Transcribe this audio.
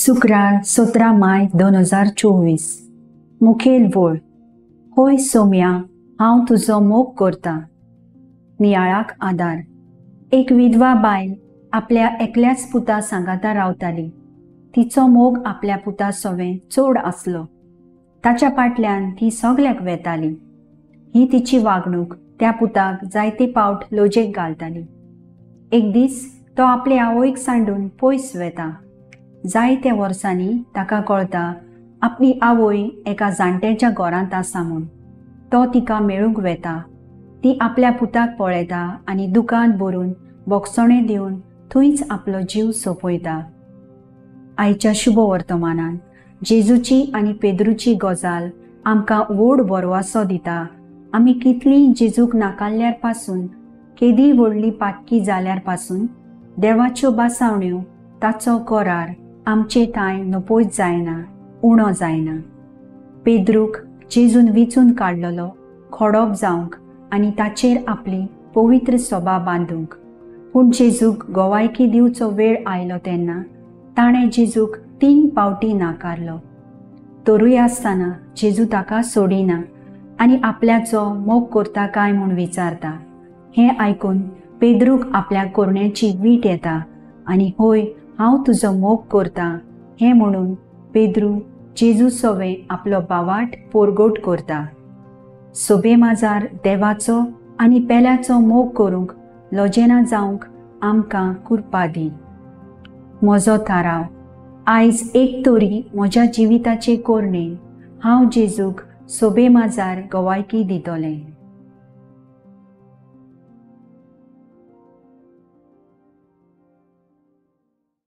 शुक्रार 17 माय 2024. मुखेल वळ. होय सोम्या, हांव तुजो मोग करता. नियाळाक आदार. एक विधवा बायल आपल्या एकल्याच पुता सांगाता रावताली. तिचो मोग आपल्या पुता सोवें चड आसलो. ताच्या फाटल्यान ती सगल्याक वेताली. ही तिची वागणूक त्या पुताक जायते पावट लजेक घालताली. एक दीस तो आपले आवयक सांडून पयस वेता. जायत्या वर्सांनी ताका कळटा आपली आवय एका जाणट्याच्या घरांत आसा म्हूण. तो तिका मेळूंक वेता. ती आपल्या पुताक पळयता आनी दुकान भरून बोगसणें दिवन थंयच आपलो जीव सोंपयता. आयच्या शुभ वर्तमानान जेजूची आनी पेद्रूची गजाल आमकां व्हड भरवासो दिता. आमी कितलीं जेजूक नाकारल्यार पासून, केदी व्हडली पातकी जाल्यार पासून, देवाच्यो बासावण्यो, ताचो करार आमचे ठांय नपयत जायना, उणो जायना. पेद्रूक जेजून विचून काडलेलो खोडोप जावंक आनी ताचेर आपली पवित्र सोबा बांदूंक. पूण जेजूक गोवायकी दिवचो वेळ आयलो तेन्ना ताणें जेजूक 3 पावटी नाकारलो. तरूय आसतना जेजू ताका सोडिना आनी आपल्याचो मोग करता काय म्हूण विचारता. हें आयकून पेद्रूक आपल्या कोरण्याची वीट येता आनी होय हांव तुजो मोग करता हें म्हणून पेद्रू जेजू सोवें आपलो बावाट पोरगोट करता. सोबे माजार देवाचो आनी पेल्याचो मोग करूंक लजेना जावंक आमकां कृपा दी. म्हजो थाराव. आयज एक तरी म्हज्या जिविताचे कोरणेन हांव जेजूक सोबे माजार गवायकी दितलें.